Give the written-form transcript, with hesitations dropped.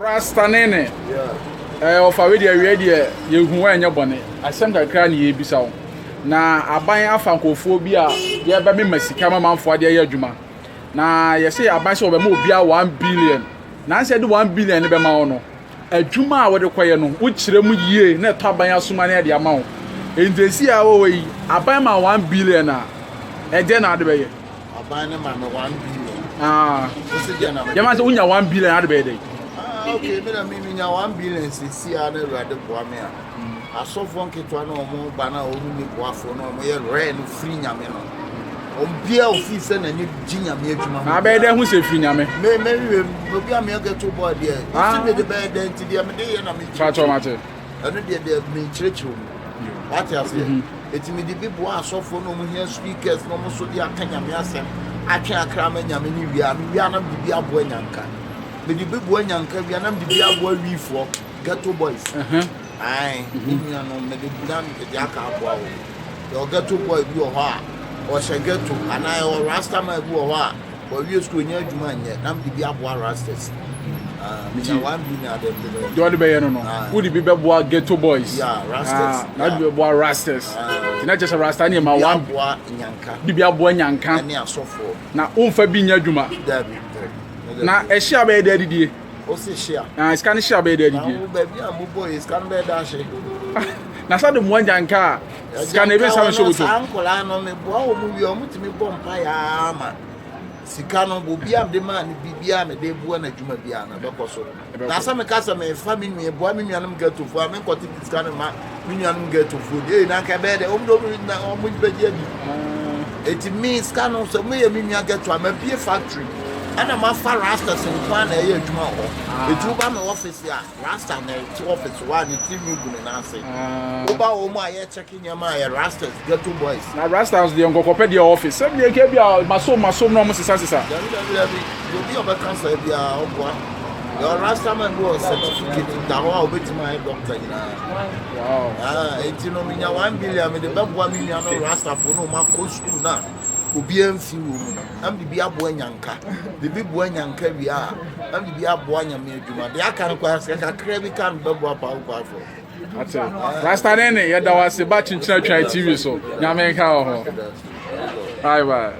Rasta Nene, eh, ɔfa wei deɛ awie deɛ yɛhu wa ɛnyɛ bɔne. Asɛm kakra ne yɛbisa wo. Na aban afa nkurɔfoɔ bi a yɛbɛmema sika ma manfoɔ adeɛ yɛ adwuma. Na yɛsɛ aban sɛ wɔbɛma obiara 1 billion. Nanso yɛde 1 billion no bɛma wo no, adwuma a wɔde kɔyɛ no, wokyerɛ mu yie na ɛtɔ aban asoma ne ɛde ama wo. Enti esi a wɔwɔ yi, aban ma 1 billion a, ɛdeɛ na ade bɛyɛ? Aban ne ma me 1 billion. Ah, Wosi deɛ na me. Yɛma sɛ wonya 1 billion ade bɛyɛ dɛ? Ah, okay, me na me nya 1 billion sisi a na Awurade boa me a. Asɔfoɔ nketewa na wɔn ba na wɔn ni boafoɔ na wɔn yɛ rare no firi Nyame no. Wɔn bia ofi sɛ n'ani gye Nyame adwuma ho. Na abɛyɛ dɛ ho sɛ firi Nyame? Me wie obi a me yɛ ghetto boy deɛ. Ah. Wosi me de bɛyɛ dɛ nti deɛ me de yɛ na me Fa kyɛw mate. Ɛno deɛ me kyerɛkyerɛ mu. Wate aseɛ? Eti me de bi boa asɔfoɔ na wɔn hia speakers na wɔn nso de aka Nyame asɛm atwe akra ama Nyame ne wia me wia na me de bi aboa nyanka. Me de bi boa nyanka wia na me de bi aboa wiifoɔ, ghetto boys. Ayi ne nuanom me de na me de aka aboa wɔn. Yɛwɔ ghetto boy bi wɔ hɔ a ɔhyɛ ghetto anaa yɛwɔ rasta man bi wɔ hɔ a wɔwie sukuu onye adwuma nyɛ na me de bi aboa rastas. Ah, me nya 1 billion ade me de bɛyɛ. Deɛ ɔde bɛyɛ no, Ah. wode bi bɛboa ghetto boys? Yeah, rastas. Ah, na wode bi bɛboa rastas. Ah. Nti na kyerɛ sɛ rasta ne ma Bi one aboa nyanka. De bi aboa nyanka. Ɛne asɔfoɔ. Na womfa bi nyɛ adwuma? Dabi, dabi. Na ɛhye a bɛyɛ dɛ adidie? O si hyia. Na sika no hye a bɛyɛ dɛ Na adidie? wo baabi a mobɔ yi, sika no bɛyɛ da ahye? Na sa de mmoa nyanka a, sika no ɛbɛsa no hyɛ wotom. Saa nkɔlaa no, meboa wɔ mu wie a, ɔmotumi bɔ mpa yaa ma sika no obi a mede maa no biribiaa mede boa no adwuma biara no ɛbɛkɔ so. Na sɛ meka sɛ mefa me nua boa me nuanom ghettofoɔ a, menkɔte de sika no ma me nuanom ghettofoɔ di ei, na nka ɛbɛyɛ dɛ ɔmo de ɔmo na ɔmo bɛgye adi. Eti me sika no, sɛ meyɛ me nua ghetto a, mabie factory ɛna mafa rastas nko a na ɛyɛ adwuma wɔ hɔ. Eti woba me office a, rasta na ɛte office hɔ a ne tiri nwi gu ne nan ase. Woba wɔ mu a yɛkyɛke nneɛma a, yɛ rastas, ghetto boys. Na rastas deɛ, nkɔkɔpɛ deɛ office sɛ deɛ nka bi a masom masom na ɔmo sesa sesa. Dabi, dabi, dabi. Obi a ɔbɛka saa biara ɔboa. Yɛ rasta man bi wɔ certificate da hɔ a obetumi ayɛ doctor nyinaa. Ah, eti no menya 1 billion, mede bɛboa me nua no rastafo no ɔmo akɔ school na obiara mfi wɔ mu no, na mede bi aboa nyanka, bibi boa nyanka wie a, na mede bi aboa Nyame adwuma. Deɛ aka no koraa, sɛ kakra bi ka no, bɛboa pawopaafo. Ate. Rasta Nene, yɛda wo ase ba Kyenkyena Twan TV so. Nyame nka wɔ ho. Bye bye.